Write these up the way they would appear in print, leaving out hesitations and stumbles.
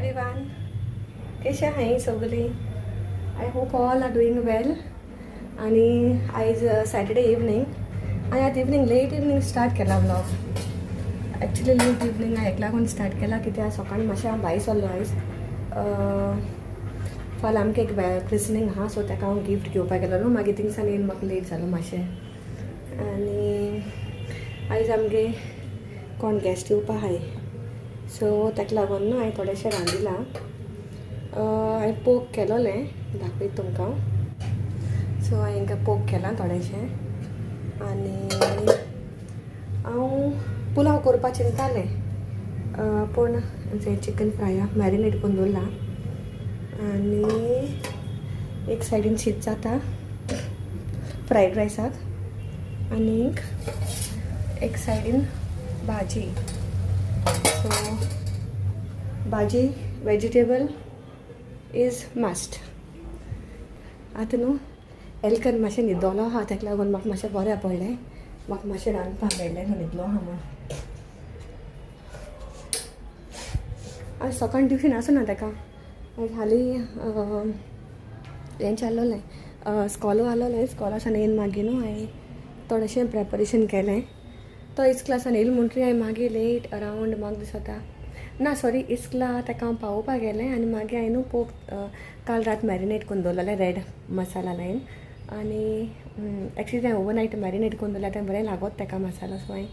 Everyone, कशें आहाय सगळीं? I hope all are doing well. आनी आयज सॅटर्डे इवनींग आनी आतां इवनींग लेट इवनींग स्टार्ट केला व्लॉग. एक्चुली लेट इवनींग हांवें हेका लागून स्टार्ट केला कित्याक सकाळीं मातशें हांव भायर सरलो आयज. फाल्यां आमकां एक क्रिसनींग आहा, सो ताका हांव गिफ्ट घेवपाक गेलो न्हू, मागीर थिंगसान येवन म्हाका लेट जालो मातशें. आनी आयज आमगे कोण गेस्ट येवपा आहाय, सो ताका लागून न्हू हांवें थोडेशें रांदिलां. हांवें पोक केलोलें, दाखयता तुमकां. सो हांवें पोक केलां थोडेशें आनी हांव पुलाव करपा चिंतालें, पूण चिकन फ्राय मॅरिनेट करून दवरलां आनी एक सायडीन शीत जाता फ्रायड रायसाक आनीक एक सायडीन भाजी. सो भाजी वेजिटेबल is must. आतां न्हू एल्कन मातशें न्हिदोलो आहा, ताका लागून म्हाका मातशें बरें पडलें, म्हाका मातशें रांदपाक मेळ्ळें, न्हिदलो आहा म्हूण. आज सकाळीं ट्युशन आसना ताका, आयज हालीं हें चाललोलें, स्कॉलो आसलोलें. स्कॉलासान येवन मागीर न्हू हांवें थोडेशें प्रेपरेशन केलें. तो इस्कलासान येयलो म्हणटरी हांवें मागीर लेट अरावंड म्हाका दिसता ना सॉरी इस्कला ताका हांव पावोवपाक गेलें. आनी मागीर हांवें न्हू पोक काल रात मॅरिनेट करून दवरलेलें रेड मसाला लायन. आनी एक्चुली तें ओवरनायट मॅरिनेट करून दवरल्यार तें बरें लागत ताका मसालो. सो हांवें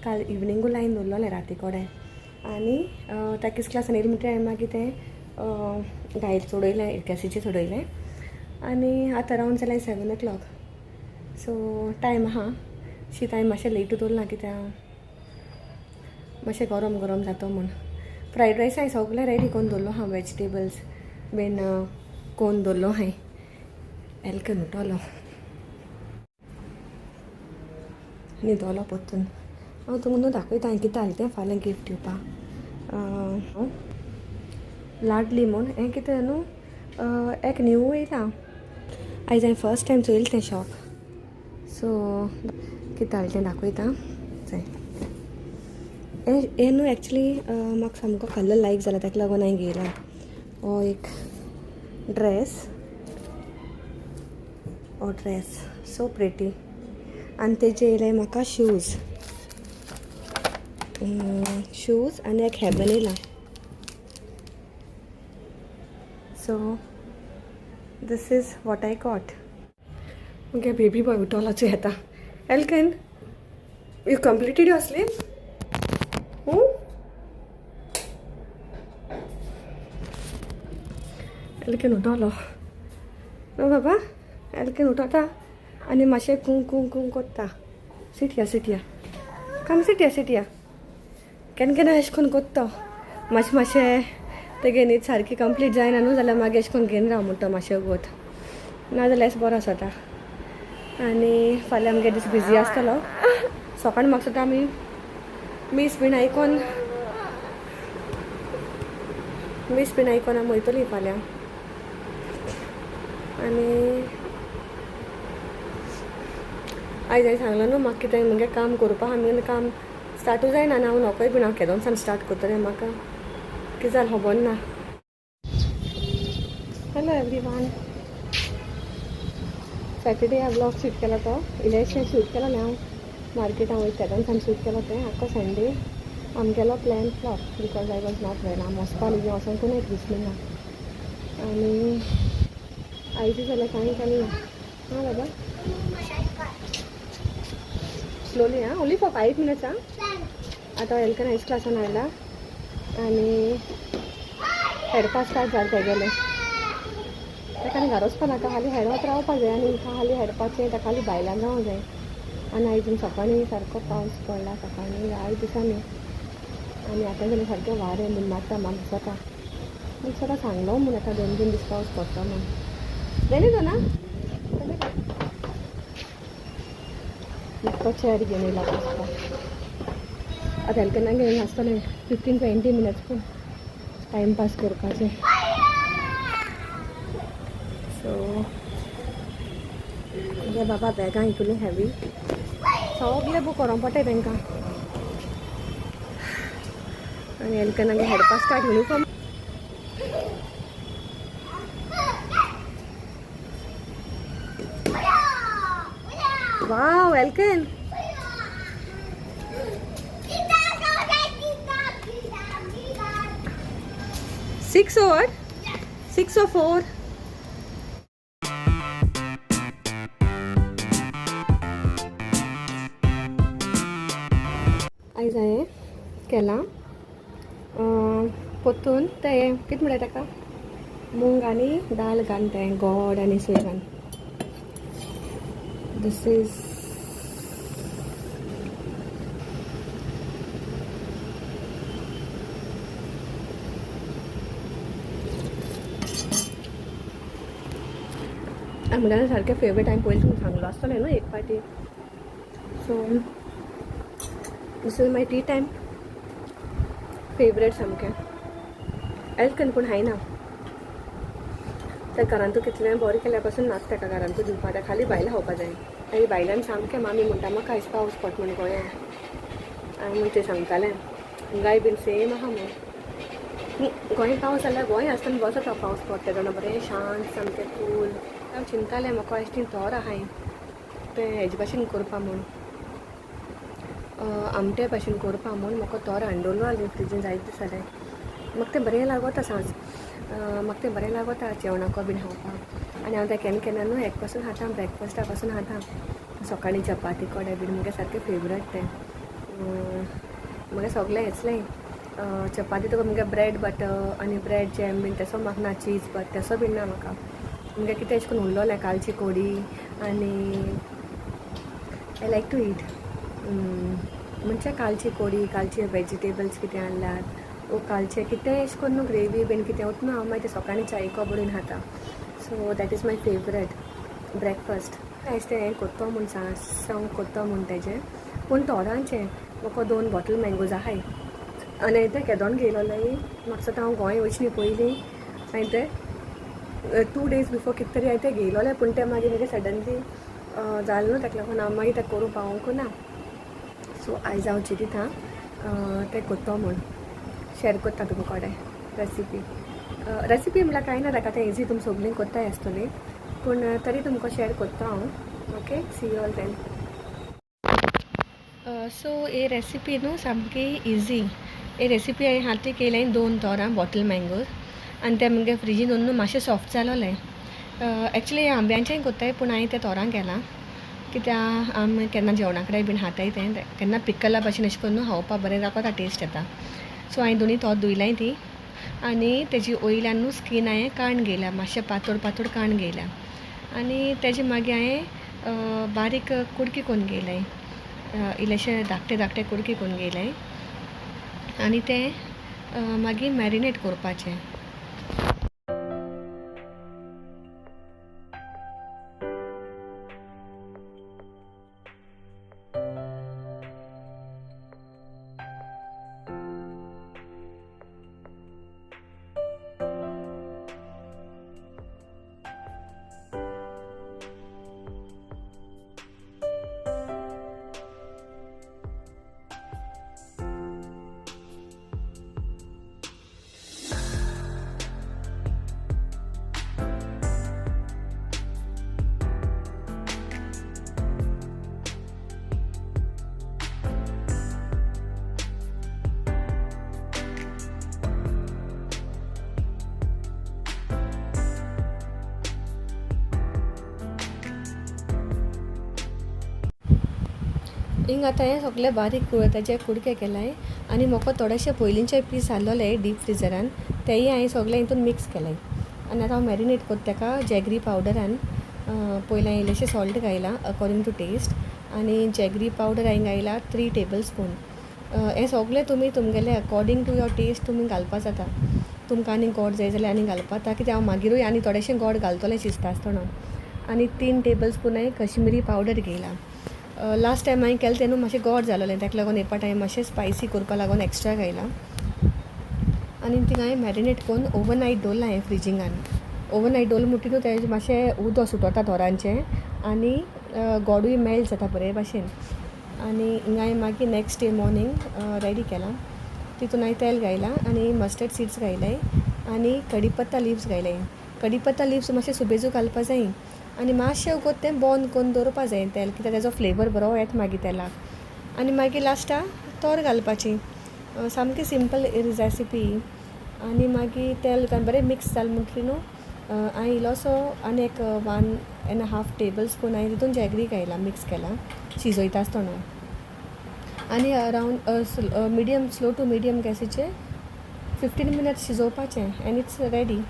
काल इवनिंगू लायन दवरलोलें राती कडेन. आनी ताका इस्कलासान येयलें म्हणटरी हांवें मागीर तें गायल चडयलें, गॅसीचेर चडयलें. आनी आतां अरावंड जालें 7 o'clock. So time आहा. शीत हांवें मातशें लेटू दवरलां कित्याक मातशें गरम गरम जाता म्हूण. फ्रायड रायस हांवें सगळें रेडी करून दवरलो आहा, वेजिटेबल्स बीन करून दवरलो हांवें. एल्कन उठोलो, न्हिदोलो परतून. हांव तुमकां न्हू दाखयता हांवें कितें हाडलें तें फाल्यां गिफ्ट दिवपाक. लाडली म्हूण हें कितें न्हू एक न्यू येयलां. आयज हांवें फर्स्ट टायम चोयलें तें शॉप. सो कितें हाडलें तें दाखयता. हें न्हू एक्चुली म्हाका सामको कलर लायक जाला, ताका लागून हांवें घेयला. हो एक ड्रेस, हो ड्रेस सो प्रिटी. आनी तेजे येयले म्हाका शूज, शूज आनी एक हेबन येयला. So this is what I got. मुगे बेबी बॉय उठोलाचो येता. Elkin, you completed your sleep? Elkin उठोलो न्हू बाबा. एल्कन उठोता आनी मातशें कूं कूं कूं कोत्ता. सिटया सिटया कम, सिटया सिटया. केन्ना केन्ना एशें कोन्न कोत्ता, मातशें मातशें तेगे न्हीद सारकी कंप्लीट जायना न्हू जाल्यार मागीर एशें कोन्न घेवन राव म्हणटा मातशें वोगोत, नाजाल्यार एशें बरो आसता. आनी फाल्यां आमगे दीस बिजी आसतलो. सकाळीं म्हाका सुद्दां आमी मीस बीन आयकोन, मीस बीन आयकोन आमी वयतलीं फाल्यां. आनी आयज हांवें सांगलां न्हू म्हाका कितें मुगे काम करपाक, आमी काम स्टार्टूय जायना आनी हांव नोकय बीन हांव केदोनसान स्टार्ट करतलें, म्हाका कितें जालें खबर ना. हॅलो एवरीवन, सॅटर्डे हांवें व्लॉग शूट केला, तो इलेक्शन शूट केलो न्ही हांव मार्केटान वयता तेदोनसान शूट केलो तें. आख्खो संडे आमगेलो plan flop because I was not well. हांव वचपा लेगीत वचोंकूय ना क्रिसमिना. आनी आयज जाल्यार कांय केलें ना. हां बाबा, स्लोली आं, ओन्ली फॉर 5 मिनट्स आं. आतां एल्कन आयज क्लासान आयला आनी हेडपा स्टार्ट जालें तेगेलें. ताका आनी घरा वचपा नाका, हालीं हेडत रावपा जाय आनी हालीं हेडपाचें ताका हालीं भायल्यान रावंक जाय. आनी आयज सकाळीं सारको पावस पडला सकाळीं आयज दिसांनी. आनी आतां जाल्यार सारकें वारें बीन मारता. म्हाका दिसता, म्हाका दिसता सांगलो म्हूण आतां 2-3 दीस पावस पडटलो म्हूण. रेडी ना तो चेअर घेवन येयला बसपाक. आतां एल्कनाक घेवन आसतलें 15-20 मिनट्स पूण टायम पास करपाचें. सो म्हगे बाबा बॅगां इतली हेवी, सगलें बूक करोंक पडटा तांकां. आनी एल्कनागे हेडपा start uniform. Wow Elkin. 6 or 6 or 4. आयज हांवें केलां पोत्तून तें कितें म्हणटा ताका, मूंग आनी दाल घालून तें गोड आनी सोय घालून. This is आमगेलें सारकें फेवरेट. हांवें पयलीं तुमकां सांगलो आसतलें न्हू एक पाटी. So this is my tea time favourite सामकें. एल्कन पूण खायना त्या घरांतू, कितलें बरें केल्या पासून नाक ताका घरांतू दिवपा, त्या खाली भायलें खावपा जाय. आनी भायल्यान सामकें मामी म्हणटा म्हाका आयज पावस पडटा म्हण गोंया. हांवें म्हण तें सांगतालें गाय बीन सेम आहा म्हूण. गोंय पावस जाल्यार गोंय आसतना बरो जाता पावस पडटा तेन्ना, बरें शांत सामकें कूल. हांव चिंतालें म्हाका आयज ती तोर आहाय तें हेजे भाशेन करपा म्हूण, आमटे भाशेन करपा म्हूण. म्हाका तोर हाडून दवरलो फ्रिजीन जायत दीस जालें. म्हाका तें बरें लागता सांज, म्हाका तें बरें लागता जेवणाको बीन खावपाक. आनी हांव तें केन्ना केन्ना न्हू एक पासून खाता, ब्रेकफास्टा पासून खाता. सकाळीं चपाती कोडे बीन म्हगे सारकें फेवरेट तें. म्हगे सगळें येतलें चपाती तुका मुगे ब्रेड बटर आनी ब्रेड जॅम बीन तेसो म्हाका ना, चीज बट तेसो बीन ना म्हाका. मुगे कितें अशें करून उरलोलें कालची कोडी आनी I like to eat. म्हणजे कालची कोडी, कालचे वेजिटेबल्स कितें आणल्यात वो कालचें कितें अशें करून न्हू ग्रेवी बीन कितें उरता न्हू, हांव मागीर तें सकाळीं च्यायको बरोवन खाता. So that is my favourite breakfast. आयज तें हें कोत्तो म्हूण सांग कोत्तो म्हूण तेजें, पूण तोरांचें म्हाका 2 बॉटल मँगोज आहाय. आनी तें केदोन घेयलोलें म्हाका दिसता हांव गोंय वयचे न्ही पयलीं, हांवें तें 2 डेज बिफोर कितें तरी हांवें तें घेयलोलें, पूण तें मागीर म्हगे सडनली जालें न्हू, ताका लागून हांव मागीर तें करूंक पावोंक ना. सो आयज हांव चिंतिता तें कोत्तो म्हूण, शेर कोत्ता तुमकां कडेन रेसिपी. रेसिपी म्हणल्यार कांय ना ताका, तें इजी तुमी सगळीं कोत्ताय आसतली, पूण तरी तुमकां शेर कोत्ता हांव. Okay, see you all then. So he recipe न्हू सामकी इजी. ही रेसिपी हांवें हाती केली 2 तोरां बॉटल मँगोज आनी तें मुगे फ्रिजीन दवरून न्हू मातशें सॉफ्ट जालोलें. एक्चुली आंब्यांचेंय कोत्ताय, पूण हांवें तें तोरां केलां कित्याक आमी केन्ना जेवणा कडेन बीन खाताय तें, केन्ना पिकला भाशेन अशें करून खावपाक बरें लागता, टेस्ट येता. सो हांवें दोनी तोर धुयलाय ती आनी तेजी वयल्यान न्हू स्कीन हांवें काडून घेयल्या, मातशें पातळ पातळ काडून घेयल्या. आनी तेजे मागीर हांवें बारीक कुडकी करून घेयलाय, इल्लेशे धाकटे धाकटे कुडकी करून घेयलाय आनी तें मागीर मॅरिनेट करपाचें. हिंग आतां हें सगळें बारीक ताजे कुडके केलाय आनी म्हाका थोडेशे पयलींचे पीस आहलोले डीप फ्रिजरान, तेय हांवें सगळें हितून मिक्स केलें. आनी आतां हांव मॅरिनेट कोत्ता ताका जॅगरी पावडरान. पयलीं हांवें इल्लेशें सॉल्ट घायलां अकॉर्डींग टू टेस्ट आनी जॅगरी पावडर हांवें घायला 3 टेबल स्पून. हें सगळें तुमी तुमगेलें अकॉर्डींग टू your test तुमी घालपा जाता. तुमकां आनी गोड जाय जाल्यार आनी घालपा जाता, कित्याक हांव मागीरूय आनी थोडेशें गोड घालतलें शिजता आसतना. आनी 3 टेबल स्पून हांवें कश्मीरी पावडर घेयला. लास्ट टायम हांवें केलें तेन्ना मातशें गोड जालोलें, ताका लागून हे पाट हांवें मातशें स्पायसी करपा लागून एक्स्ट्रा घायलां. आनी थिंगा हांवें मॅरिनेट करून ओवरनायट दवरलां हांवें फ्रिजिंगान. ओवरनायट दवरलें म्हणटकीर न्हू तेजें मातशें उदक सुटोता तोरांचें आनी गोडूय मेल्ट जाता बरे भाशेन. आनी हिंगा हांवें मागीर नेक्स्ट डे मॉर्निंग रेडी केलां. तितून हांवें तेल घायलां आनी मस्टर्ड सिड्स घायलाय आनी कडीपत्ता लिव्स घायलाय. कडीपत्ता लिव्स मातशें सुबेजू घालपा जाय आनी मातशें वगत तें बंद करून दवरपा जाय तेल, कित्याक तेजो फ्लेवर बरो येता मागीर तेलाक. आनी मागीर लास्टाक तोर घालपाची. सामकी सिंपल रेसिपी. आनी मागीर तेल घालून बरें मिक्स जालें म्हणटकीर न्हू हांवें इल्लोसो आनी एक 1.5 टेबल स्पून हांवें तितून जॅगरी घायला, मिक्स केला शिजयता आसतना. आनी around medium, slow to medium गॅसीचेर 15 मिनट्स शिजोवपाचें एंड it's ready.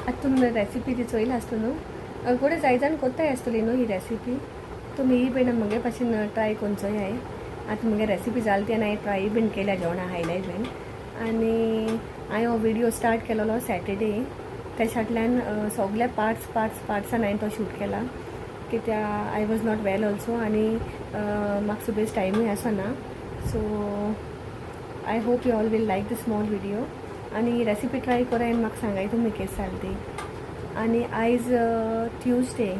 आतां तुमी रेसिपी ती चोयला आसतली न्हू, कोणे जाय जाण कोत्ताय आसतली न्हू ही रेसिपी. तुमी ही बीन म्हगे भाशेन ट्राय करून चोयाय. आतां म्हगे रेसिपी जाली ती आनी हांवें ट्राय बीन केल्या, जेवणां हायलाय बीन. आनी हांवें हो विडियो स्टार्ट केलेलो सॅटर्डे, तेच्या फाटल्यान सगळे पार्ट्स पार्ट्स पार्ट्सान हांवें तो शूट केला, कित्याक I was not well also आनी म्हाका सुबेज टायमूय आसना. So I hope you all will like this small video आनी रेसिपी ट्राय करा आनी म्हाका सांगाय तुमी केस जाली ती. आनी आयज Tuesday,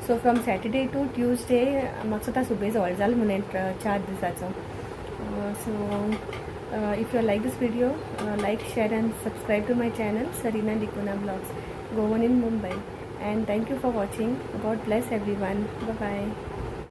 so from Saturday to Tuesday म्हाका सुद्दां सुबेज व्हड जालो म्हणून 4 दिसाचो. So if you like this video, like, share and subscribe to my channel Sarina D'Cunha blogs, Goan in Mumbai. And thank you for watching. God bless everyone. Bye.